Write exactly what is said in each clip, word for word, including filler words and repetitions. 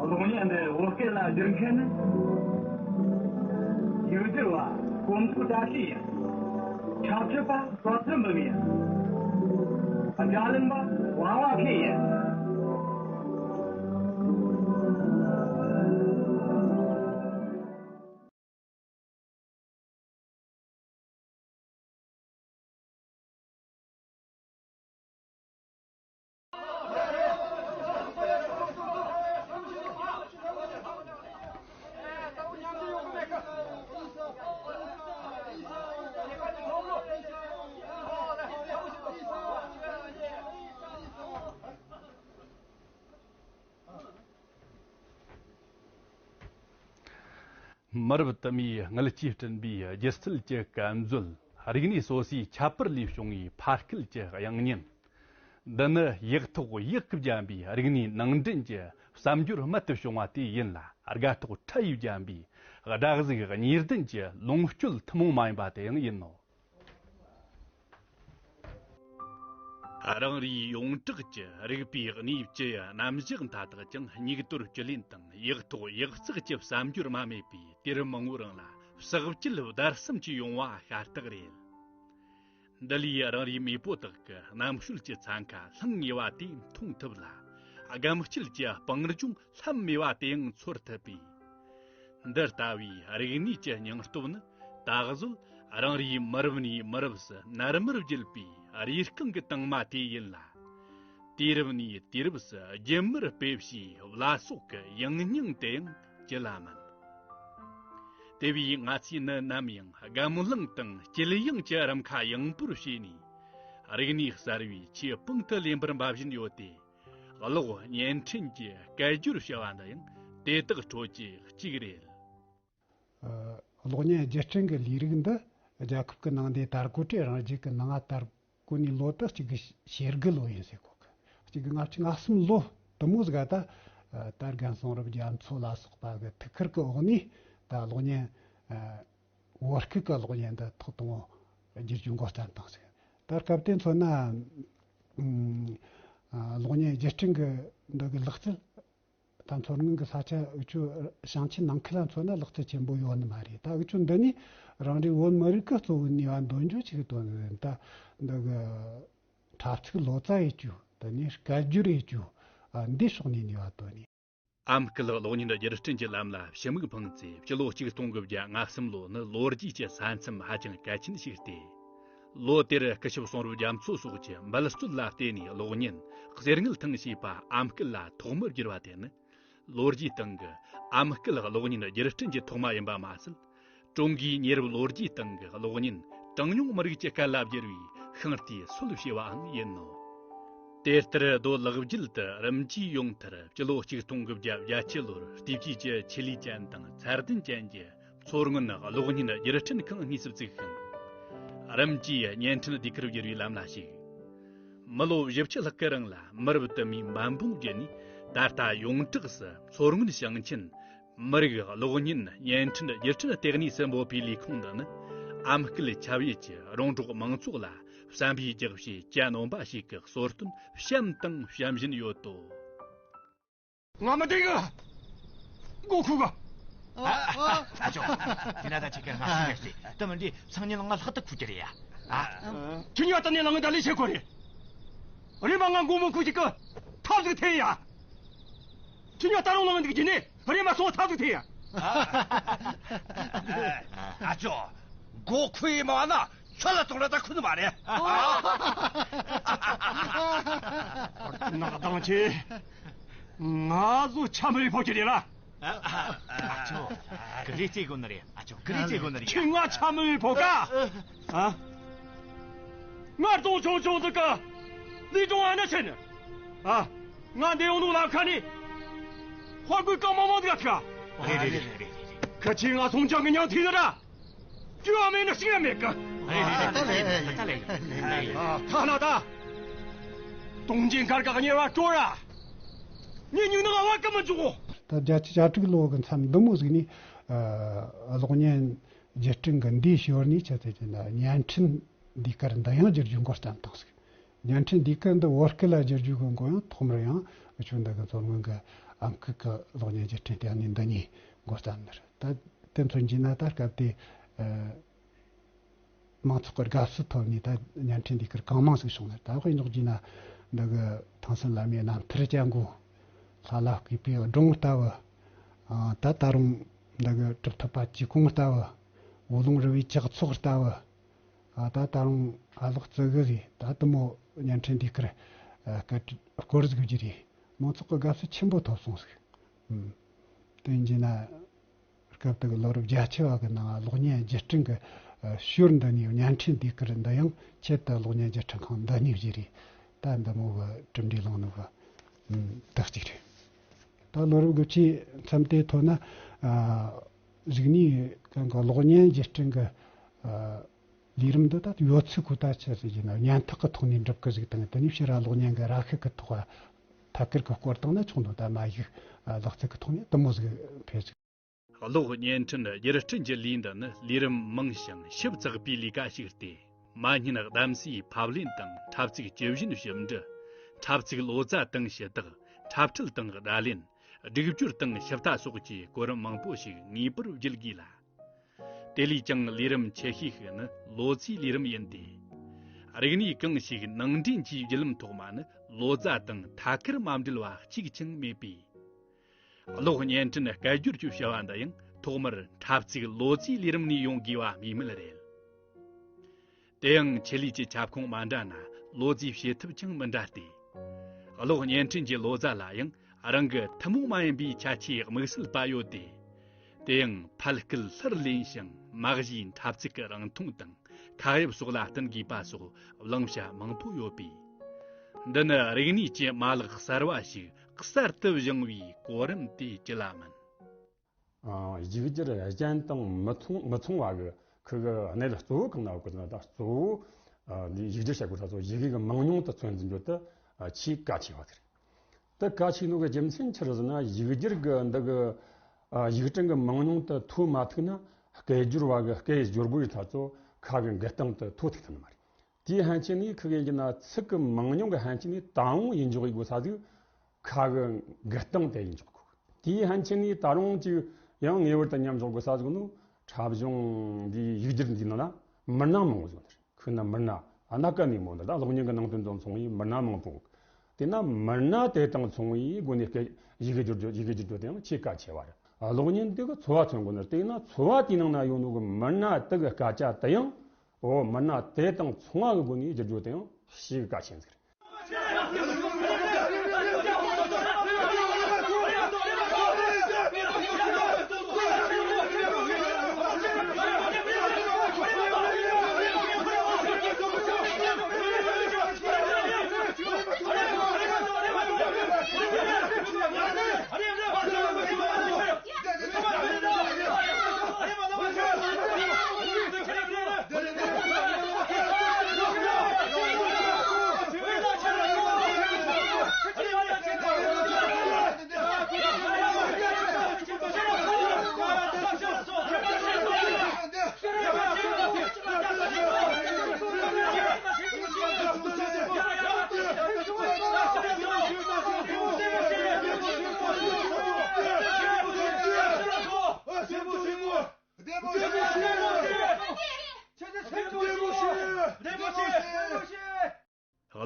གློག་བརྙན་འདི་བོད་སྐད་ལ་བསྒྱུར་མཁན་ནི། ཡིག་སྒྱུར་བ་གོམ་མདོ་བཀྲ་ཤིས་ཡིན། འཁྲབ་ཁྲིད་པ་བསོད་ནམས་འབུམ་ཡིན། སྒྲ་ལེན་པ་ཝང་ཝང་ཁེ་ཡིན། མི་རབས་དུ་མའི་དངུལ་གྱིས་བསྐྲུན་པའི་སྒྱུ་རྩལ་གྱི་བཀའ་མཛོད། རིག་གནས་སོ་སོའི་ཁྱད་པར་ལས་བྱུང་བའི་ཕ་སྐད་ཀྱི་དབྱངས་སྙན། འདི་ནི་ཡིག་ཐོག་ཡག་གིས་བརྒྱན་པའི་རིག་གནས་ནང་འདྲེན་གྱི་བསམ་སྦྱོར་རྨད་དུ་བྱུང་བ་དེ་ཡིན་ལ། སྒ་ཐོག་ཁྲ་ཡིས་བརྒྱན་པའི་སྒྲ་གཟུགས་གཉིས་ལྡན་གྱི་ལོངས་སྤྱོད་ཐུན་མོང་མ་ཡིན་པ་དེ་ཡང་ཡིན་ནོ། རང་རེའི་ཡོངས་གྲགས་ཀྱི་རིག་པའི་གནས་བཅུ་ཡི་རྣམ་གཞག་མཐའ་དག་ཀྱང་སྙིགས་དོར་བཅུད་ལེན་དང་ཡག་ཐོག་ཡག་བརྩེགས་ཀྱི་བསམ་སྦྱོར་མ་རྨས་པའི་དུས་རབས་མང་བོའི་རིང་ལ་ཟབ་རྒྱས་བརྡར་གསུམ་གྱིས་ཡོང་བ་ཤ་སྟག་རེད། འདི་ལས་རང་རེའི་མེས་པོ་དག་གི་རྣམ་དཔྱོད་ཀྱི་འཚང་ཁ་ལྷང་ངེ་བ་དེ་མཐོང་ཐུབ་ལ། སྒམ་དཀྱིལ་གྱི་སྤང་ལྗོངས་ལྷམ་མེ་བ་དེ་ཡང་ཚོར་ཐུབ་པས། འདི་ལྟ་བུའི་རིག་གནས་ཀྱི་སྙིང་སྟོབས་ནི་ད་གཟོད་རང་རེའི་མི་རབས་ནས་མི་རབས་སུ་ནར་མར་བརྒྱུད་པའི་རེ་རྐང་གི་དྭངས་མ་དེ་ཡིན་ལ། དུས་རབས་ནས་དུས་རབས་སུ་རྒྱུན་མར་སྤེལ་བྱའི་བླ་སྲོག་གི་ཡང་སྙིང་དེ་ཡང་ཅི་ལ་མིན། དེ་བས་ང་ཚོས་ནི་ནམ་ཡང་སྒམ་བརླིང་དང་དཀྱིལ་ཡངས་ཀྱི་རམ་ཁ་ཡངས་པོར་བྱས་ནས། རིག་གནས་གསར་བའི་ཆེས་དཔང་དུ་ལེན་པར་འབད་བཞིན་ཡོད་དེ། གློག་བརྙན་འཕྲིན་གྱི་སྐད་སྒྱུར་བྱ་བ་འདི་ཡང་དེ་དག་ཁྲོད་ཀྱི་གཅིག་རེད། ཨ། གློག་བརྙན་བརྒྱུད་འཕྲིན་གྱི་ལས་རིགས་འདི་རྒྱལ་ཁབ་ཀྱི་ནང་དེ་དར་གོ་ཁྲི་རང་རྒྱལ་གྱི་ནང་ང་དར་གོ་ནས་ལོ་དུ་གཅིག་གི་ཕྱེད་དགུ་ལོ་ཡིན་ཟེར་གོ་གི། གཅིག་གི་ལྔ་བཅུ་ང་གསུམ་ལོ་དུ་མོ་ཟིག་ག་ད། ཨ། ད་རྒན་ཟུང་རབ་རྒྱ་མཚོ་ལ་སོགས་པ་གི་ཐུགས་ཁུར་གྱི་འོག་ནས་ད་གློག་བརྙན། ཨ། བོད་སྐད་ཀྱི་གློག་བརྙན་འདི་ཐོག་དང་པོ་བསྒྱུར་རྒྱུ་འགོ་བརྩམས་བཏང་ཟིག། ད་སྐབས་དེ་མཚོན་ན། ཨ། གློག་བརྙན་བརྒྱུད་འཕྲིན་གྱི་འདི་གི་ལག་རྩལ། ད་མཚོ་སྔོན་གྱི་ས་ཆ་འུ་ཆོ་ཞིང་ཆེན་ནང་ཁུལ་ལ་མཚོན་ན་ལག་རྩལ་ཆེན་པོ་ཡོད་ནི་མ་རེད། ད་འུ་ཆོ་འདི་ནས་རང་རེའི་བོད་མི་རིགས་ཀྱི་གཙོ་བོའི་ནུས་པ་འདོན་རྒྱུ་ཅིག་དོན་ནི་རེད། ད་འདི་གི་འཁྲབ་ཚིག་ལོ་ཙཱ་ཡེད་རྒྱུ། དེ་ནས་སྐད་སྒྱུར་ཡེད་རྒྱུ། ཨ། འདིའི་ཕྱོགས་ནས་ནུས་པ་བཏོན་ནས། ཨམ་སྐད་གློག་བརྙན་བསྒྱུར་སྐྲུན་གྱི་ལམ་ལ་ཕྱི་མིག་འཕངས་ཚེ། སྤྱི་ལོ་གཅིག་སྟོང་དགུ་བརྒྱ་ང་གསུམ་ལོ་ནི་ལོ་རྒྱུས་ཀྱི་ས་མཚམས་ཧ་ཅང་གལ་ཆེན་ཞིག་སྟེ། ལོ་དེར་སྐུ་ཞབས་ཟུང་རབ་རྒྱ་མཚོ་སོགས་ཀྱི་འབད་རྩོལ་ལ་བརྟེན་ནས་གློག་བརྙན་གསེར་དངུལ་ཐང་ཞེས་པ་ཨམ་སྐད་ལ་ཐོག་མར་བསྒྱུར་བ་དེ་ནི། ལོ་རྒྱུས་སྟེང་གི་ཨམ་སྐད་གློག་བརྙན་བསྒྱུར་སྐྲུན་གྱི་ཐོག་མ་ཡིན་པ་མ་ཟད། ཀྲུང་གོའི་ཉེ་རབས་ལོ་རྒྱུས་སྟེང་གི་གློག་བརྙན་གྲངས་ཉུང་མི་རིགས་ཀྱི་སྐད་ལ་བསྒྱུར་བའི་ཤིང་རྟའི་སྲོལ་ཞེས་པའང་ཡིན་ནོ། དེ་ལྟར་རྡོ་ལག་བརྒྱུད་དུ་རིམ་གྱིས་ཡོང་མཐར། སྤྱི་ལོ་གཅིག་སྟོང་དགུ་བརྒྱ་བརྒྱད་ཅུ་ལོར་ལྟེབ་ཅེ་གི་ཆི་ལི་ཅན་དང་ཚད་ལྡན་ཅན་གྱི་མཚོ་སྔོན་གློག་བརྙན་བསྒྱུར་སྐྲུན་ཁང་གཉིས་སུ་བཙུགས་ཤིང་། རིམ་གྱིས་བརྙན་འཕྲིན་ཟློས་གར་བསྒྱུར་བའི་ལམ་ལ་ཞུགས། མི་ལོ་བཞི་བཅུ་ལྷག་གི་རིང་ལ་མི་རབས་དུ་མའི་འབད་འབུངས་བརྒྱུད་ནས། ད་ལྟ་ཡོངས་གྲགས་སུ་མཚོ་སྔོན་ཞིང་ཆེན་མི་རིགས་གློག་བརྙན་བརྙན་འཕྲིན་བསྒྱུར་སྐྲུན་ལྟེ་གནས་སུ་འབོད་པའི་ལས་ཁུངས་འདི་ནི། ཨམ་སྐད་ཁྱབ་ཡུལ་གྱི་རོང་འབྲོག་མང་ཚོགས་ལ་བསམ་པའི་རྒྱགས་ཕྱེ་གྱ་ནོམ་པ་ཞིག་གི་གསོལ་སྟོན་བཤམས་དང་བཤམ་བཞིན་ཡོད་དོ། ང་མི་འདུག་གི། མགོ་ཁུག་གི། ཨ། ཨ་ཅོ། དེ་ན་ད་ཅིག་གི་ང་ཤི་ངེས་ཏེ། ད་མི་འདི་སང་ཉིན་ང་ལྷག་ཏུ་ཁུག་གི་རེད་ཡ། ཨ། ཁྱི་ཉོ་ད་ནི་ལང་ད་ལི་ཆེ་གོ་རེད། རེད་མ་ང་མགོ་མོ་ཁུག་ཅིག་གི་ཐབས་ཟིག་འཐེན་ཡ། ཁྱི་ཉོ་ད་རུང་ལང་འདུག་ཅི་ནི་རེད་མ་སོང་ཐབས་ཟིག་འཐེན་ཡ། ཨ་ཅོ། མགོ་ཁུག་ཡི་མ་བ་ན། ཁྱོད་ལ་གཏོང་ལ་ད་ཁུ་ནི་མ་རེད། ནག་དང་ཆེ། ང་ཚོ་ཆ་མི་བའི་ཕོ་ཁྱི་རེད་ལ། ཨ་ཅོ། ཀི་རེ་རྩེ་དགོ་ནི་རེད། ཨ་ཅོ། ཀི་རེ་རྩེ་དགོ་ནི་རེད། ཁྱོད་ང་ཆ་མི་བའི་ཕོ་ཀ། ཨ། ང་གདོང་ཆུང་ཆུང་ཟིག་ག་ལི་ཀྲུང་ཨ་ན་ཆེ་ནི། ཨ། ང་འདི་ཡོང་ནུ་ལ་ཁ་ནི། ཧོར་གོས་ཀ་མ་མ་ཟིག་ག་ཁ། རེད་རེད་རེད་རེད། ཁ་ཆེ་ང་སོང་ཅང་གི་ཉང་ཐིག་ཟིག་ར། རྒྱུ་བ་མེད་ན་ཤི་ཡ་མེད་གི། ཨ། ད་ལེ་ད་ལེ། ཨ། ཐ་ན་ད། དུང་ཅན་གར་ག་གཉེར་བ་སྤྲོ་ར། ངས་ཉུང་ནང་བ་ཀི་མི་འཇུག་གོ། ད་བརྒྱད་ཅུ་གྱ་དྲུག་ལོ་གི་མཚམས་འདི་མོ་ཟིག་ནས། ཨ། གློག་བརྙན་བརྒྱུད་སྐྲུན་གི་འདིའི་ཞོར་ནས་ཆ་ཚད་ཀྱི་ན་བརྙན་འཕྲིན་འདི་གར་འདི་ཡང་བསྒྱུར་རྒྱུ་འགོ་བརྩམས་བཏང་ཟིག། བརྙན་འཕྲིན་འདི་ག་འདི་བོད་སྐད་ལ་བསྒྱུར་རྒྱུ་གི་འགོ་ཡང་ཐོག་མར་ཡང་འུ་ཆོ་འདི་གི་མཚོ་སྔོན་གི་ཨམ་སྐད་ཀྱི་གློག་བརྙན་བརྒྱུད་འཕྲིན་ལྟེ་གནས་འདི་ནས་འགོ་བརྩམས་ནི་རེད། ད་དེ་མཚོན་གྱི་ན་ད་སྐབས་དེ་ཨ་མང་ཚོགས་ཀྱི་དགའ་བསུ་ཐོབ་ནས་ད་བརྙན་འཕྲིན་འདི་གར་གང་མང་ཞིག་བྱུང་ནི་རེད། ད་དཔེ་འཇོག་གྱི་ན་འདི་གི་ཐང་སན་བླ་མའི་རྣམ་ཐར་ཅན་གོ། ལྷ་ལ་བརྐོས་པའི་སྒྲུང་ལྟ་བུ། ཨ་ད་ད་རུང་འདི་གི་གྲུབ་ཐོབ་པ་གཅིག་གོང་ལྟ་བུ། འོད་རླུང་རི་བོའི་ལྕགས་ཚོགས་ལྟ་བུ། ཨ་ད་ད་རུང་ཨ་ལགས་ཙི་གི་རེད། ད་དེ་མོ་བརྙན་འཕྲིན་འདི་ཁར་ཨ་སྐད་སྐོར་ཟིག་བརྒྱུད་རེད། མང་ཚོགས་ཀྱི་དགའ་བསུ་ཆེན་པོ་ཐོབ་སོང་ཟིག་ཨུམ། དེ་ཡིན་གྱི་ན་སྐབས་དེ་གི་ལོ་རབས་བརྒྱད་ཅུ་བ་གི་ནང་གློག་བརྙན་བརྒྱུད་འཕྲིན་གི་ཨ་ཞོར་འདི་ནས་བརྙན་འཕྲིན་འདི་ཁར་འདི་ཡང་ཆེད་དུ་གློག་བརྙན་བརྒྱུད་འཕྲིན་ཁང་འདི་ནས་བརྒྱུད་རེད། ད་འདི་མོ་གི་གྲུབ་འབྲས་བླངས་ནོ་གི་ཨུམ་དག་ཅིག་རེད། ད་ལོ་རབས་དགུ་བཅུའི་མཚམས་དེ་ཐོན་ན་ཨ་རིག་གནས་གང་གི་གློག་བརྙན་བརྒྱུད་འཕྲིན་གི་ཨ་ལས་རིམ་འདི་ད་ཡོད་ཚད་ཁོ་ད་ཆི་ཟེར་གྱི་ན་སྙན་ཐག་གི་ཐོག་ནས་འགྲུབ་གི་ཟིག་དང་། དེ་ནས་ཕྱིར་ར་གློག་བརྙན་གི་ར་ཤིག་གི་ཐོག་ཐད་ཀར་གི་སྐོར་དང་ན་ཆུང་དུ་ད་མ་ཡིག་ཨ་ལག་རྩལ་གི་ཐོག་ནས་དུ་མོ་ཟིག་ཕེབས་ཟིག་གློག་བརྙན་འཕྲིན་བསྒྱུར་སྐྲུན་གྱི་ལས་འདི་ནི་ལས་རིམ་མང་ཞིང་ཞིབ་ཚགས་པའི་ལས་ཀ་ཞིག་སྟེ། མ་བསྙེན་གདམས་གསེས་ཕབ་ལེན་དང་འཁྲབ་ཚིག་ཇི་བཞིན་ཞིབ་འབྲི། འཁྲབ་ཚིག་ལོ་ཙཱ་དང་ཞུ་དག་འཁྲབ་ཁྲིད་དང་སྒྲ་ལེན། སྒྲིག་སྦྱོར་དང་ཞིབ་ལྟ་སོགས་ཀྱི་གོ་རིམ་མང་པོ་ཞིག་ངེས་པར་བརྒྱུད་དགོས་ལ། དེ་ལས་ཀྱང་ལས་རིམ་ཆེ་ཤོས་ཤིག་ནི་ལོ་ཙཱའི་ལས་རིམ་ཡིན་ཏེ། རིག་གནས་གང་ཞིག་ནང་འདྲེན་གྱི་བརྒྱུད་ལམ་ཐོག་མ་ནི་ལོ་ཙཱ་དང་ཐད་ཀར་མ་འབྲེལ་བ་གཅིག་ཀྱང་མེད་པས། གློག་བརྙན་འཕྲིན་སྐད་སྒྱུར་གྱི་བྱ་བ་འདི་ཡང་ཐོག་མར་འཁྲབ་ཚིག་ལོ་ཙཱའི་ལས་རིམ་ནས་ཡོང་དགོས་པ་སྨོས་མེད་རེད། དེ་ཡང་ཆེད་ལས་ཀྱི་ཁྱབ་ཁོངས་མ་འདྲ་ན་ལོ་ཙཱའི་བྱེད་ཐབས་ཀྱང་མི་འདྲ་སྟེ། གློག་བརྙན་འཕྲིན་གྱི་ལོ་ཙཱ་ལ་ཡང་རང་གི་ཐུན་མོང་མ་ཡིན་པའི་ཁྱད་ཆོས་དམིགས་བསལ་པ་ཡོད་དེ། དེ་ཡང་ཕལ་སྐད་ལྷུར་ལེན་ཞིང་མ་གཞིའི་འཁྲབ་ཚིག་གི་རིང་ཐུང་དང་ཁ་དབྱིབས་སོགས་ལ་བསྟུན་དགོས་པ་སོགས་བླང་བྱ་མང་པོ་ཡོད་པས། འདི་ནི་རིག་གནས་ཀྱི་མ་ལག་གསར་བ་ཞིག་གསར་དུ་བཞེངས་པའི་གོ་རིམ་དེ་ཅི་ལ་མིན། ཨ། ཡིག་སྒྱུར་གཞན་དང་མི་མཚུངས་མི་མཚུངས་པ་གི་ཁུ་གི་གནད་གཙོ་བོ་གང་ན་བཀོད་ན་ད་གཙོ་བོ་ཨ་འདི་ཡིག་སྒྱུར་བྱེད་དགོས་ད་གཙོ་བོ་ཡི་གེ་གི་མང་ཉུང་དུ་ཚོད་འཛིན་རྒྱུ་དེ་ཨ་ཆེས་གལ་ཆེ་བ་དེ་རེད། དེ་གལ་ཆེ་ནོ་གི་རྒྱུ་མཚན་ཆི་རེད་ཟེར་ན་ཡིག་སྒྱུར་གི་འདི་གི་ཨ་ཡིག་ཕྲེང་གི་མང་ཉུང་དུ་མཐོ་མ་ཐུག་ན་སྐད་སྒྱུར་བ་གི་སྐད་སྒྱུར་བོ་ཡི་ད་གཙོ་ཁ་གི་འགུལ་སྟངས་དེ་མཐོ་ཐུག་ཐུབ་ནི་མ་རེད། དེའི་ཕན་ཆད་ནས་ཁི་གེ་ཡིན་ན་ཚིག་གི་མང་ཉུང་གི་ཕན་ཆད་ནས་ད་རུང་ཡིན་འཇོག་ཡི་དགོས་ས་ཟིག་ཁ་གི་འགུལ་སྟངས་དེ་ཡིན་འཇོག་དགོས། དེའི་ཕན་ཆད་ནས་ད་རུང་ཅིག་ཡང་ངེས་པར་དུ་མཉམ་འཇོག་དགོས་ས་ཟིག་ནི་འཁྲབ་གཞུང་འདིའི་ཡིག་སྒྱུར་འདིའི་ནང་ན་མི་སྣ་མང་བོ་ཟིག་ནི་རེད། ཁོ་ན་མི་སྣ་ཨ་ན་ཀ་ནས་མོ་འདི་ད་གློག་བརྙན་གི་ནང་དོན་དང་མཚུངས་པའི་མི་སྣ་མང་པོ། དེ་ན་མི་སྣ་དེ་དང་མཚུངས་པའི་སྒོ་ནས་སྐད་ཡི་གེ་སྒྱུར་རྒྱུ་ཡི་གེ་སྒྱུར་རྒྱུ་དེ་ཡང་ཆེས་གལ་ཆེ་བ་རེད། གློག་བརྙན་དེ་གི་འཚོ་བ་མཚོན་དགོས་ནི་དེ་ན་འཚོ་བ་དེའི་ནང་ན་ཡོད་ནོ་གི་མི་སྣ་དེ་གི་སྐད་ཆ་དེ་ཡང་། འོ་མི་སྣ་དེ་དང་མཚུངས་པ་གི་སྒོ་ནས་བསྒྱུར་རྒྱུ་དེ་ཡང་ཞེ་གི་གལ་ཆེན་ཟིག་རེད།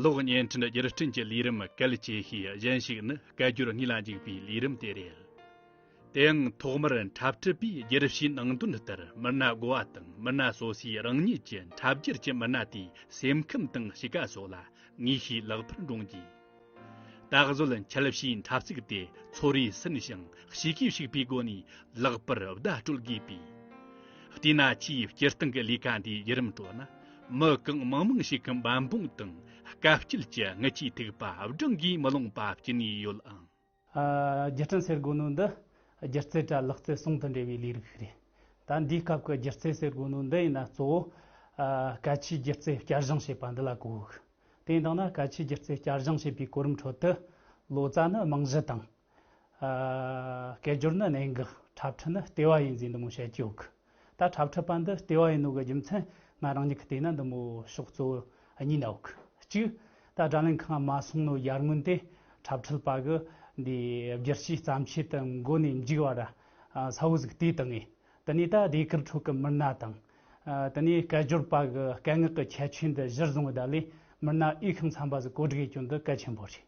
གློག་བརྙན་འཕྲིན་བསྒྱུར་སྐྲུན་གྱི་ལས་རིམ་གལ་ཆེ་ཤོས་གཞན་ཞིག་ནི་སྐད་སྒྱུར་དངོས་ལ་འཇུག་པའི་ལས་རིམ་དེ་རེད། དེའང་ཐོག་མར་འཁྲབ་ཁྲིད་པས་བསྒྱུར་བྱའི་ནང་དོན་ལྟར་མི་སྣ་གོ་བ་དང་མི་སྣ་སོ་སོའི་རང་ཉིད་ཀྱི་འཁྲབ་སྒྱུར་གྱི་མི་སྣ་དེའི་སེམས་ཁམས་དང་གཤིས་ཀ་སོགས་ལ་ངེས་ཤེས་ལེགས་པར་འདྲོངས་རྒྱུ། ད་གཟོད་འཆད་བྱའི་འཁྲབ་ཚིག་དེ་ཚོར་བས་ཟིན་ཞིང་གཤིས་ཀས་ཕྱུག་པའི་སྒོ་ནས་ལེགས་པར་བརྡ་སྤྲོད་དགོས་པས། དེས་ན་ཆེས་སྤྱིར་བཏང་གི་ལས་ཀ་འདིའི་བརྒྱུད་རིམ་ཁྲོད་ན་མི་གང་མང་མང་ཞིག་གི་འབད་འབུངས་དང་དཀའ་སྤྱད་ཀྱི་རྔུལ་ཆུའི་ཐིགས་པ་བགྲང་གིས་མི་ལོང་པ་སྐྱེ་ནས་ཡོད་ཨང་། ཨ། སྒྱུར་སྐྲུན་ཟེར་དགོས་ནོ་འདི་སྒྱུ་རྩལ་དྲ་ལག་རྩལ་ཟུང་དུ་འབྲེལ་བའི་ལས་རིགས་ཤིག་རེད། ད་འདིའི་སྐབས་ཀྱི་སྒྱུ་རྩལ་ཟེར་དགོས་ནོ་འདི་ཡིན་ན་གཙོ་བོ། ཨ། སྐད་ཆའི་སྒྱུ་རྩལ་བསྐྱར་སྦྱོང་བྱེད་པ་འདི་ལ་གོ་གི། དེ་ཡིན་དང་ན་སྐད་ཆའི་སྒྱུ་རྩལ་བསྐྱར་སྦྱོང་བྱེད་པའི་གོ་རིམ་ཁྲོད་དུ་ལོ་ཙཱ་ནི་རྨང་གཞི་དང་། ཨ། སྐད་སྒྱུར་ནི་གནད་འགག་འཁྲབ་ཁྲིད་ནི་ལྟེ་བ་ཡིན་ཟེར་འདི་མོ་བཤད་ཀྱི་ཡོད་གི། ད་འཁྲབ་ཁྲིད་པ་འདི་ལྟེ་བ་ཡིན་ནོ་གི་རྒྱུ་མཚན་ང་རང་ཉིད་ཀྱིས་བལྟས་ན་འདི་མོ་ཕྱོགས་གཙོ་བོ་གཉིས་ན་ཡོད་གི། གཅིག་ད་ ད་སྒྲ་ལེན་ཁང་མ་སོང་ནོ་ཡར་སྔོན་དེ་འཁྲབ་ཁྲིད་པ་གི་འདི་བསྒྱུར་བཅོས་བརྩམས་ཆོས་དེ་མགོ་ནས་མཇུག་བར་ཨ་གསལ་བོ་ཟིག་བལྟས་བཏང་ངས། དེ་ནས་ད་ཟློས་གར་ཁྲོད་ཀྱི་མི་སྣ་དང་། ཨ་དེ་ནས་སྐད་སྦྱོར་པ་གི་སྐད་ངག་གི་ཁྱད་ཆོས་འདི་གཞིར་བཟུང་བའི་ད་ལས་མི་སྣ་འོས་ཤིང་འཚམ་པ་ཟིག་བཀོད་སྒྲིག་ཡེད་རྒྱུ་འདི་གལ་ཆེན་པོ་རེད།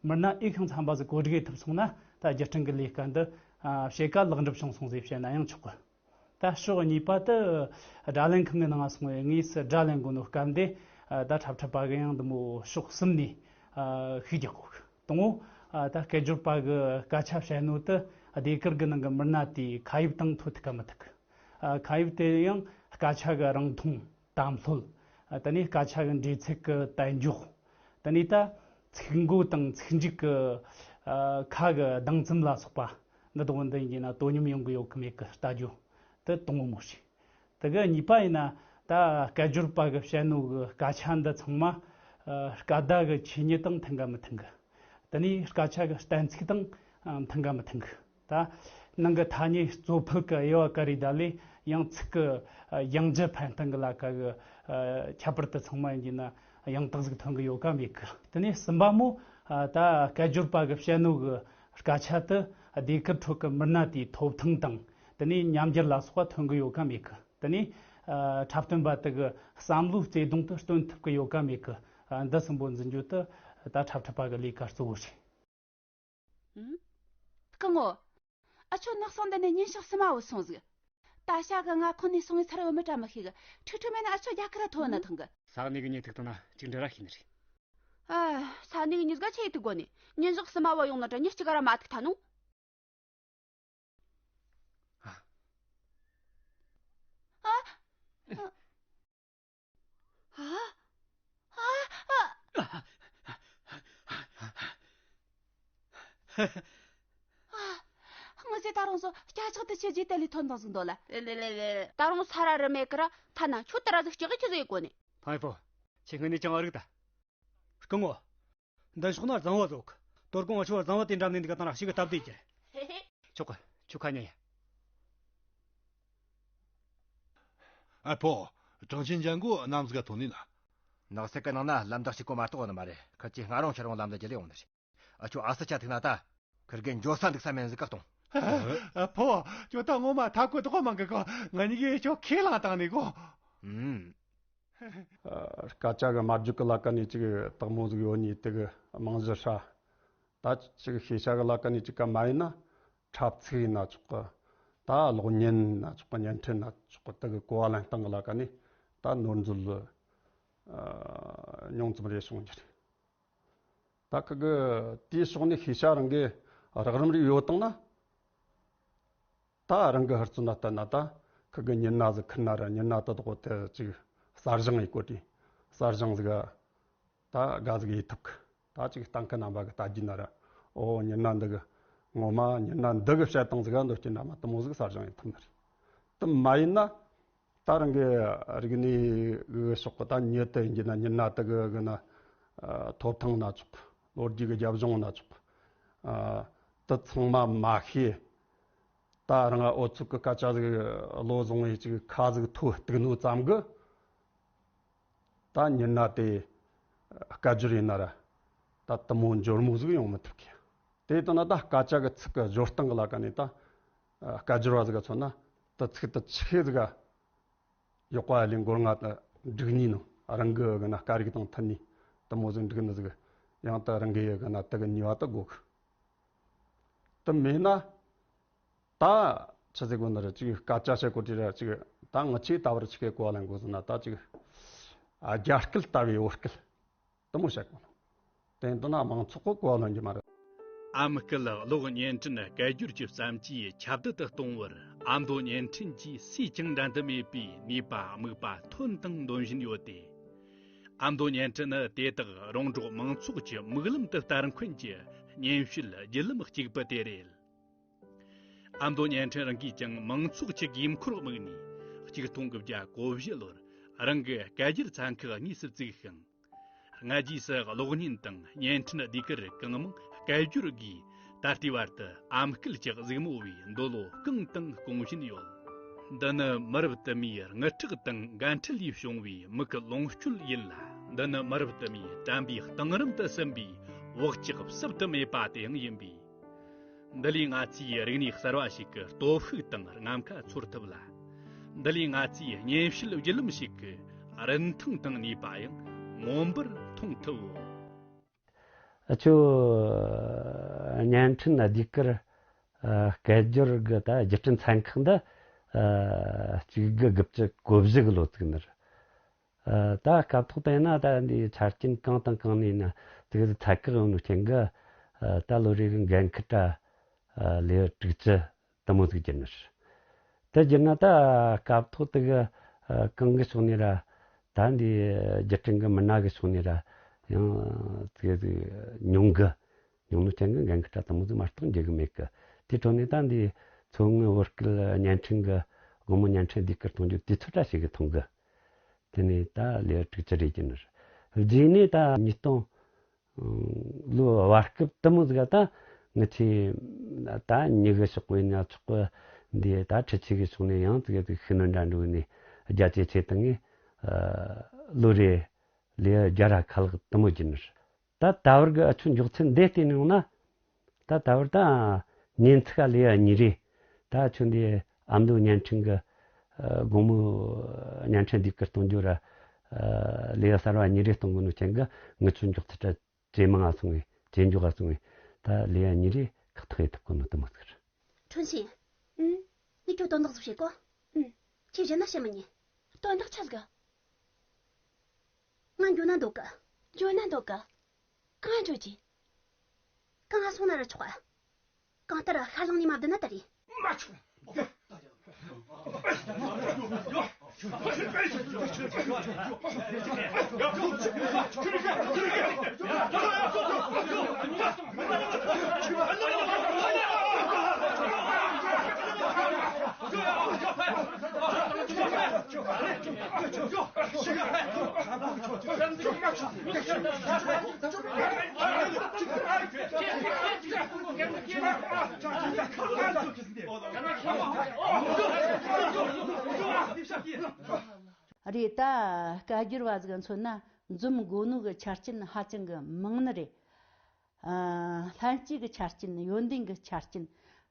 མི་སྣ་འོས་ཤིང་འཚམ་པ་ཟིག་བཀོད་སྒྲིག་ཐུབ་སོང་ན་ད་བརྒྱུད་སྐྲུན་གྱི་ལས་ཀ་འདི་ཨ་ཕྱེད་ཀ་ལེགས་འགྲུབ་བྱུང་སོང་ཟེར་བཤད་ན་ཡང་ཆོག་གི། ད་ཕྱོགས་གཉིས་པ་དེ་སྒྲ་ལེན་ཁང་གི་ནང་སོང་བའི་དངོས་སུ་སྒྲ་ལེན་དགོས་ནོ་སྐབས་འདི་ཨ་ད་འཁྲབ་ཁྲིད་པ་གི་ཡང་འདི་མོ་ཕྱོགས་གསུམ་ནས་ཨ་ཤུགས་རྒྱག་དགོས་གི། དང་པོ་ཨ་ད་སྐད་སྦྱོར་པ་གི་སྐད་ཆ་བཤད་ནོ་དེ་ཟློས་གར་གི་ནང་གི་མི་སྣ་དེའི་ཁ་དབྱིབས་དང་འཐོར་ཐུབ་ཀ་མི་ཐུབ་གི། ཨ་ཁ་དབྱིབས་དེ་ཡང་སྐད་ཆ་གི་རིང་ཐུང་། དམ་ལྷོད། ཨ་དེ་ནས་སྐད་ཆ་གི་འགྲོས་ཚད་ཀྱི་དལ་འབྱོར། དེ་ནས་ད་ཚིག་མགོ་དང་ཚིག་མཇུག་གི་ཨ་ཁ་གི་གདངས་རྩོམ་ལ་སོགས་པ་འདི་དག་འདི་ཡིན་ན་དོ་སྙོམས་ཡོང་གི་ཡོད་གི་མེད་གི་ལྟ་རྒྱུ་དེ་དང་པོ་མོ་རེད། དེ་གི་གཉིས་པ་ཡིན་ན་ད་སྐད་སྦྱོར་པ་གི་བཤད་ནོ་གི་སྐད་ཆ་འདི་ཚང་མ་ཨ་སྐད་བརྡ་གི་ཆོས་ཉིད་དང་མཐུན་ག་མི་མཐུན་གི། དེ་ནས་སྐད་ཆ་གི་གཏན་ཚིགས་དང་ཨ་མཐུན་ག་མི་མཐུན་གི། ད་ནང་གི་ཐ་སྙད་གཙོ་ཕལ་གི་དབྱེ་བ་ག་རེ་ད་ལས་ཡང་ཚིག་གི་ཨ་ཡང་རྒྱུ་འཕེན་སྟངས་གི་ལ་ཁ་གི་ཨ་ཁྱད་པར་དུ་ཚང་མ་ཡིན་གྱི་ན་ཡང་དག་ཟིག་ཐོན་གི་ཡོད་ག་མེད་གི། དེ་ནས་གསུམ་པ་མོ་ཨ་ད་སྐད་སྦྱོར་པ་གི་བཤད་ནོ་གི་སྐད་ཆ་དེ་ཟློས་གར་ཁྲོད་ཀྱི་མི་སྣ་དེའི་ཐོབ་ཐང་དང་དེ་ནས་ཉམས་འགྱུར་ལ་སོགས་པ་ཐོན་གི་ཡོད་ག་མེད་གི། དེ་ནས་ཨ་འཁྲབ་སྟོན་པ་དེ་གི་བསམ་བློའི་བརྩེ་དུང་དེ་སྟོན་ཐུབ་གི་ཡོད་ག་མེད་གི། ཨ་འདི་གསུམ་པོ་འཛིན་རྒྱུ་དེ་ད་འཁྲབ་ཁྲིད་པ་གི་ལས་ཀ་གཙོ་བོ་རེད། ཨུམ། སྐུ་ངོ། ཨ་ཆོ་ནགས་སང་འདི་ནས་ཉིན་ཞག་གསུམ་མ་བུད་སོང་ཟིག་ད་ཞག་གི་ང་ཁོ་ནས་སོང་ངས་ཚར་བུད་མི་དྲ་མི་ཤེས་གི། ཁྲིག་ཁྲིག་མེད་ན་ཨ་ཆོ་རྒྱ་ཁ་ར་ཐོ་བ་ན་ཐང་གི། ས་གནས་གི་ཉེ་ཐིག་དང་ན་གཅིག་འདྲ་ར་ཤེས་ནི་རེད། ཨ། ས་གནས་གི་ཉིས་ག་ཆེ་ཡི་ཐིག་གོ་ནས་ཉིན་ཞག་གསུམ་མ་བུད་ཡོང་ན་དྲ་ཉིན་གཅིག་ག་ར་མ་ཐིག་ཐ་ནོ། ཨ། ཨ། ཨ། ཨ། ཨ། ངི་ཟེ་ད་རུང་སོ་སྐྱ་ཆག་དུ་ཆེ་རྗེས་དེ་ལས་ཐོན་དང་ཟིག་འདོད་ལ། ད་རུང་ས་ར་རི་མེད་ཀི་ར་ཐ་ན་ཁྱོད་ད་ར་ཟིག་སྐྱག་གི་ཆི་ཟིག་གོ་ནི། ཕང་ཡི་པོ། ཁྱེད་ངི་ནས་ཅང་ཨ་རིག་ད། སྐུ་ངོ། འདི་ཕྱོགས་ན་རྫིང་བུ་ཟིག་དོ་དགོང་ང་ཆོ་རྫིང་བུ་དེ་འགྲམ་ནས་འདི་ག་དང་ར་ཞིག་གི་སྟབས་བདེ་གྱིས། ཆོག་གི། ཆོག་ཁ་ཉན་ཡ། ཨ་ཕོ། གྲངས་ཅན་ལྗང་གུ་ནམ་ཟིག་ག་ཐོན་ནི་ན། ནགས་ཚལ་གི་ནང་ན་ལམ་བདག་གཅིག་པོ་མ་གཏོགས་ཡོད་ནི་མ་རེད། ཁི་ཆོས་སྔ་རོང་ཕྱི་རོང་ལམ་བདག་གི་ལས་ཡོང་ནི་རེད། ཨ་ཆོ་ཨ་སི་ཆ་ཐུག་ན་ད། ཁིར་གི་འགྱོ་ས་འདུག་ས་མེད་ཟིག་ག་གཏོང་། ཨ་ཕོ། ཁྱོད་ད་ངོ་མ་ཐ་གོ་དོག་མང་གི་གོ། ང་གཉིས་གི་ཁྱོད་ཁས་བླངས་བཏང་ནི་གོ། ཨུམ། སྐད་ཆ་གི་སྨྲ་བརྗོད་ཀྱི་ལ་ཀ་ནས་ཅིག་དག་མོ་ཟིག་ཡོད་ནི་དེ་གི་རྨང་གཞི་ཧྲ། ད་ཅིག་ཤེས་བྱ་གི་ལ་ཀ་ནས་ཅིག་ག་མ་ཡིན་ན་འཁྲབ་ཚིག་ཡིན་ན་ཆོག་གི། ད་གློག་བརྙན་ཡིན་ན་ཆོག་གི། བརྙན་འཕྲིན་ཡིན་ན་ཆོག་གི། དེ་གི་གོ་བ་ལེན་སྟངས་གི་ལ་ཀ་ནས་ད་ནོར་འཛོལ་ཨ་ཉུང་ཙམ་རེ་བྱུང་རྒྱུ་རེད། ད་ཁི་གི་དེའི་ཕྱོགས་ནས་ཤེས་བྱ་རང་གི་རགས་རིམ་རེ་ཡོད་བཏང་ན། ད་རང་གི་ཧུར་བརྩོན་ན་བསྟན་ན་ད་ཁི་གི་མྱི་སྣ་ཟིག་ཁུར་ན་ར་མྱི་སྣ་དེ་དག་དེ་ཅིག་གསར་བཞེངས་ཡེད་གོ་དུས་གསར་བཞེངས་ཟིག་ད་དགའ་ཟིག་ཡེད་ཐུབ་གི། ད་ཅིག་གཏན་འཁེལ་རྣམ་པ་གི་ལྟ་རྒྱུ་ན་ར་ཨོ་མྱི་སྣ་འདི་གི་ངོ་མ་མྱི་སྣ་འདི་གི་བཤད་སྟངས་ཟིག་ག་འདོད་རྒྱུ་འདྲ་མ་དེ་མོ་ཟིག་གསར་བཞེངས་ཡེད་ཐུབ་ནི་རེད། དེ་མ་ཡིན་ན། ད་རང་གི་རིག་གནས་གི་ཕྱོགས་གི་ད་མྱི་དེ་ཡིན་གྱི་ན་མྱི་སྣ་དེ་གི་གི་ན་ཐོབ་ཐང་ན་ཆོག་ལོ་རྒྱུས་གི་རྒྱབ་ལྗོངས་ན་ཆོག་དེ་ཚང་མ་མ་ཤེས། ད་རང་ཨོ་ཚོད་གི་སྐད་ཆ་ཟིག་བློ་བཟུང་བའི་ཅིག་ཁ་ཟིག་ཐོ་གཏུག་ནོ་ཙམ་གི་ད་མྱི་སྣ་དེ་སྐད་སྦྱོར་ཡིན་ན་ར་ད་དེ་མོ་འབྱོར་མོ་ཟིག་ཡོང་མི་ཐུབ་གི། དེ་ལྟ་ན་ད་སྐད་ཆ་གི་ཚིག་གི་སྦྱོར་སྟངས་གི་ལ་ཀ་ནས་ད་སྐད་སྦྱོར་བ་ཟིག་ག་མཚོན་ན་ད་ཚིག་ད་ཆི་ཟིག་ག་ཡག་པ་ལས་མགོ་རྔ་དང་འགྲིག་ནི་ནོ། རང་གི་གི་ན་སྐད་རིགས་དང་མཐུན་ནི་དེ་མོ་ཟིག་འགྲིག་ནི་ཟིག་ཡང་ད་རང་གི་གི་ན་དེ་གི་ནུས་པ་ད་དགོ་གི། དེ་མེད་ན་ད་ཆི་ཟིག་གོ་ན་ར་ཅིག་སྐད་ཆ་བཤད་གོ་དུས་ར་ཅིག་ད་ང་ཆོས་ལྟ་བུར་ཆི་གི་གོ་བ་ལེན་དགོ་ཟེར་ན་ད་ཅིག་རྒྱ་སྐད་ལྟ་བུའི་བོད་སྐད་དེ་མོ་བཤད་གོ་ནོ། དེ་ཡིན་དུས་ན་མང་ཚོགས་གི་གོ་བ་ལོན་རྒྱུ་མ་རེད། ཨམ་སྐད་གློག་བརྙན་འཕྲིན་སྐད་སྒྱུར་གྱི་བརྩམས་ཆོས་ཁྱབ་གདལ་དུ་གཏོང་བར་ཨ་མདོ་བརྙན་འཕྲིན་གྱིས་སུས་ཀྱང་འགྲན་དུ་མེད་པའི་ནུས་པ་དམིགས་པ་ཐོན་དང་འདོན་བཞིན་ཡོད་དེ། ཨ་མདོ་བརྙན་འཕྲིན་ནི་དེ་དག་རོང་འབྲོག་མང་ཚོགས་ཀྱི་མིག་ལམ་དུ་སྟར་མཁན་གྱི་སྙན་ཞུའི་བརྒྱུད་ལམ་གཅིག་པུ་དེ་རེད། ཨ་མདོ་བརྙན་འཕྲིན་རང་གིས་ཀྱང་མང་ཚོགས་ཀྱི་དགོས་མཁོར་དམིགས་ནས་གཅིག་སྟོང་དགུ་བརྒྱ་གོ་བཞི་ལོར་རང་གི་སྐད་སྒྱུར་ཚན་ཁག་དངོས་སུ་བཙུགས་ཤིང་། སྔ་རྗེས་སུ་གློག་བརྙན་དང་བརྙན་འཕྲིན་ཟློས་གར་གང་མང་སྐད་སྒྱུར་སྒོས་ད་ལྟའི་བར་དུ་ཨམ་སྐད་ཀྱི་གཟིགས་མོ་བའི་འདོད་བློ་བསྐངས་དང་སྐོང་བཞིན་ཡོད། འདི་ནི་མི་རབས་དུ་མའི་དངུལ་ཁྲག་དང་འགན་འཁྲི་ལས་བྱུང་བའི་མི་ཁུ་ལོངས་སྤྱོད་ཡིན་ལ། འདི་ནི་མི་རབས་དུ་མའི་དྲན་པའི་གཏིང་རིམ་དུ་ཟིན་པའི་བག་ཆགས་བསུབ་ཏུ་མེད་པ་དེ་ཡང་ཡིན་པས། འདི་ལས་ང་ཚོས་རིག་གནས་གསར་བ་ཞིག་གི་སྟོབས་ཤུགས་དང་རྔམ་ཁ་ཚོར་ཐུབ་ལ། འདི་ལས་ང་ཚོས་སྙན་ཞུ་བརྒྱུད་ལམ་ཞིག་གི་རིན་ཐང་དང་ནུས་པ་ཡང་མངོན་པར་མཐོང་ཐུབ་བོ། ཨ་ཆོ། བརྙན་འཕྲིན་ཟློས་གར། ཨ། སྐད་སྦྱོར་གྱི་ད་བརྒྱུད་འཕྲིན་ཚན་ཁག་འདི། ཨ། གཅིག་དགུ་དགུ་བཅུ་གོ་བཞི་གི་ལོ་ཚིགས་ནི་རེད། ཨ། ད་སྐབས་ཐོག་དེ་ན་ད་འདི་ཆ་རྐྱེན་གང་དང་གང་ནས་ན་དེ་གི་ཚད་བཀག་ཡོད་ནོ་རྐྱེན་གྱིས། ཨ། ད་ལོ་རེ་གི་འགན་འཁུར་གྲངས། ཨ། ལེའུ་དྲུག་ཅུ་དེ་མོ་ཟིག་བསྒྱུར་ནི་རེད། དེ་བསྒྱུར་ན་ད་སྐབས་ཐོག་དེ་གི། ཨ། གང་གི་ཕྱོགས་ནས་ར། ད་འདི་བརྒྱུད་འཕྲིན་གི་མི་སྣ་གི་ཕྱོགས་ནས་ར་ཡང་དེ་གི་ཉུང་གི། ཉུང་ནོ་རྐྱེན་གྱིས་འགན་འཁུར་གྲངས་དེ་མོ་ཟིག་མ་གཏོགས་འཇལ་གི་མེད་གི། དེའི་ཁྲོད་ནས་ད་འདི་མཚོ་སྔོན་བོད་སྐད་བརྙན་འཕྲིན་གྱི་དགོང་མོ་བརྙན་འཕྲིན་ཟློས་གར་གཏོང་རྒྱུ་དུས་ཚོད་འདྲ་ཞིག་གི་ཐོན་གི། དེ་ནས་ད་ལེའུ་དྲུག་ཅུ་རེ་བསྒྱུར་ནི་རེད། རྗེས་ནས་ད་ཉིས་སྟོང་ལོའི་བར་སྐབས་དེ་མོ་ཟིག་ག་ད་ངི་ཆོས་ད་མྱི་གི་ཕྱོགས་ནས་ཡིན་ན་ཆོག་གི། འདི་ད་འཕྲུལ་ཆས་གི་ཕྱོགས་ནས་ཡང་དེ་གི་ཤུགས་སྣོན་འདྲ་འགྲོ་ནས་རྒྱ་ཆེ་ཆེ་བཏང་ངས། ཨ། ལོ་རེ་ལེའུ་བརྒྱ་ར་ཁ་ལྷག་དེ་མོ་བསྒྱུར་ནི་རེད། ད་ད་བར་གྱི་ཨ་ཆོའི་མགྱོགས་ཚད་འདི་བལྟས་ནས་ཡོང་ན། ད་ད་བར་ད་ཉིན་ཚིགས་ལེའུ་གཉིས་རེ། ད་ཨ་ཆོ་འདི་ཨ་མདོ་བརྙན་འཕྲིན་གྱི། ཨ། དགོང་མོ་བརྙན་འཕྲིན་ཟློས་གར་གཏོང་རྒྱུ་ར། ཨ། ལེའུ་གསར་བ་གཉིས་རེ་གཏོང་གི་ནོ་རྐྱེན་གྱིས་ངི་ཆོའི་མགྱོགས་ཚད་ད་ཇེ་མང་ང་སོང་ངས་ཇེ་མགྱོགས་ང་སོང་ངས། ད་ལེའུ་གཉིས་རེ་ཁག་ཐེག་ཡེད་ཐུབ་གོ་ནོ་དེ་མོ་ཟིག་རེད། ཁྲུན་ཆིན། ཨུམ། ངས་ཁྱོད་དོན་དག་ཟིག་བཤད་གོ། ཨུམ། ཁྱོས་བཤད་ན་བཤད་མི་ཉན། དོན་དག་ཆི་ཟིག་ང་འགྱོ་ན་འདོད་གི། འགྱོ་ན་འདོད་གི། གང་འགྱོ་རྒྱུ། གང་ང་སོང་ན་ར་ཆོག་ག་གང་ལྟར་ཤར་གླིང་ནས་མ་བསྡད་ན་ད་རེད། མ་ཆོག་རེད་ད། སྐད་སྒྱུར་བ་ཟིག་མཚོན་ན་འཛོམས་དགོས་ནོ་གི་ཆ་རྐྱེན་ཧ་ཅང་གི་མང་ནི་རེད། ཨ། ལྷན་སྐྱེས་ཀྱི་ཆ་རྐྱེན། ཡོན་ཏན་གྱི་ཆ་རྐྱེན།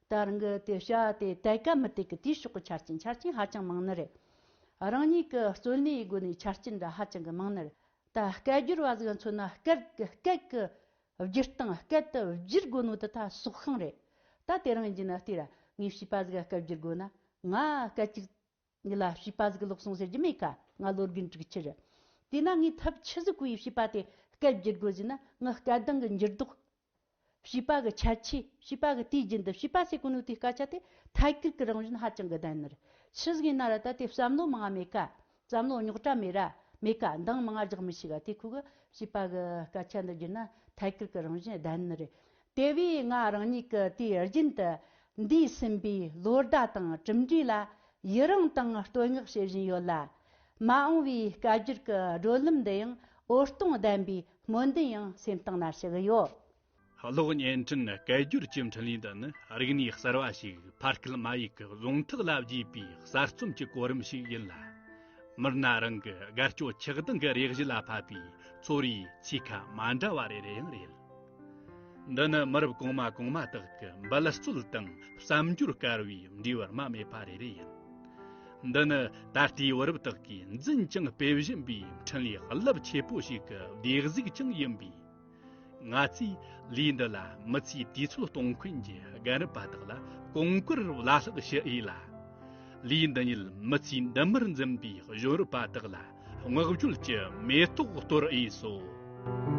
ད་རང་གི་དེ་བྱ་བ་དེ་དད་ག་མི་དད་གི་དེའི་ཕྱོགས་ཀྱི་ཆ་རྐྱེན། ཆ་རྐྱེན་ཧ་ཅང་མང་ནི་རེད། རང་ཉིད་ཀྱི་རྩོལ་ནུས་ཡི་སྒོ་ནས་ཆ་རྐྱེན་འདྲ་ཧ་ཅང་གི་མང་ནི་རེད། ད་སྐད་སྒྱུར་བ་ཟིག་མཚོན་ན་སྐད་ཀྱི་སྐད་ཀྱི་བསྒྱུར་སྟངས། སྐད་དུ་བསྒྱུར་དགོས་ནོ་དེ་ད་སྲོག་ཤིང་རེད། ད་དེ་རང་ཡིན་རྒྱུ་ན་ལྟོས་ར། ངས་བྱིས་པ་ཟིག་སྐད་བསྒྱུར་དགོས་ན། ང་སྐད་ཅིག་ངི་ལ་བྱིས་པ་ཟིག་ལོག་སོང་ཟེར་རྒྱུ་མེད་ཀ། ང་ལོ་རྒན་དྲུག་ཅུ་རེད། དེས་ན་ངས་ཐབས་ཆི་ཟིག་གིས་བྱིས་པ་དེ་སྐད་བསྒྱུར་དགོས་ཟེར་ན། ངི་སྐད་གདངས་ཀྱི་འགྱུར་ལྡོག་བྱིས་པ་གི་ཁྱད་ཆོས། བྱིས་པ་གི་དུས་རྒྱུན་དུ། བྱིས་པ་ཟེར་གོ་ནོ་དེའི་སྐད་ཆ་དེ་ཐད་ཀར་གྱི་རང་བཞིན་ཧ་ཅང་གི་ལྡན་ནི་རེད། ཆི་ཟིག་ཡིན་ན་ར་ད་དེ་བསམ་བློ་མང་ང་མེད་ཀ། བསམ་བློ་རྙོག་དྲ་མེད་ར་མེད་ཀ། འདང་མང་ང་རྒྱག་མི་ཤེས་ཀ། དེ་ཁོ་གི་བྱིས་པ་གི་སྐད་ཆ་འདི་བསྒྱུར་ན་ཐད་ཀར་གྱི་རང་བཞིན་ལྡན་ནི་རེད། དེ་བས་ང་རང་ཉིད་ཀྱིས་དུས་རྒྱུན་དུ་འདས་ཟིན་པའི་ལོ་ཟླ་དང་གྲུབ་འབྲས་ལ་ཡི་རངས་དང་བསྟོད་བསྔགས་བྱེད་བཞིན་ཡོད་ལ། མ་འོངས་པའི་སྐད་སྒྱུར་གྱི་བགྲོད་ལམ་འདི་ཡང་འོད་སྟོང་ལྡན་པའི་སྨོན་འདུན་ཡང་སེམས་གཏིང་ན་ཞུ་གི་ཡོད། གློག་བརྙན་འཕྲིན་སྐད་སྒྱུར་གྱི་འཕྲིན་ལས་འདི་ནི་རིག་གནས་གསར་བ་ཞིག་ཕ་སྐད་མ་ཡིག་གི་རྫོང་ཐག་ལ་བརྒྱུས་པའི་གསར་རྩོམ་གྱི་གོ་རིམ་ཞིག་ཡིན་ལ། མི་སྣ་རང་གི་དགའ་སྐྱོ་ཆགས་སྡང་གི་རེག་བྱ་ལ་ཕབ་པའི་ཚོར་བའི་ཚིག་ཁ་མ་འདྲ་བ་རེ་རེ་ཡང་རེད། འདི་ནི་མི་རབས་གོང་མ་གོང་མ་དག་གི་འབད་རྩོལ་དང་བསམ་སྦྱོར་དཀར་བའི་འབྲས་བུ་རྨ་མེད་པ་རེ་རེ་ཡིན། འདི་ནི་ད་ལྟའི་བུ་རབས་དག་གིས་འཛིན་ཅིང་སྤེལ་བཞིན་པའི་འཕྲིན་ལས་རླབས་ཆེ་པོ་ཞིག་གི་བདེ་གཟུགས་ཀྱང་ཡིན་པས། ང་ཚོས་ལས་འདི་ལ་མི་ཚེའི་དུས་ཚོད་གཏོང་མཁན་གྱི་རྒན་རབས་པ་དག་ལ་གོང་བཀུར་བླ་ལྷག་ཞུ་འོས་ལ། ལས་འདི་ཉིད་མི་ཚེའི་འདི་མར་འཛིན་པའི་གཞོན་རབས་པ་དག་ལ་བསྔགས་བརྗོད་ཀྱི་མེ་ཏོག་གཏོར་འོས་སོ།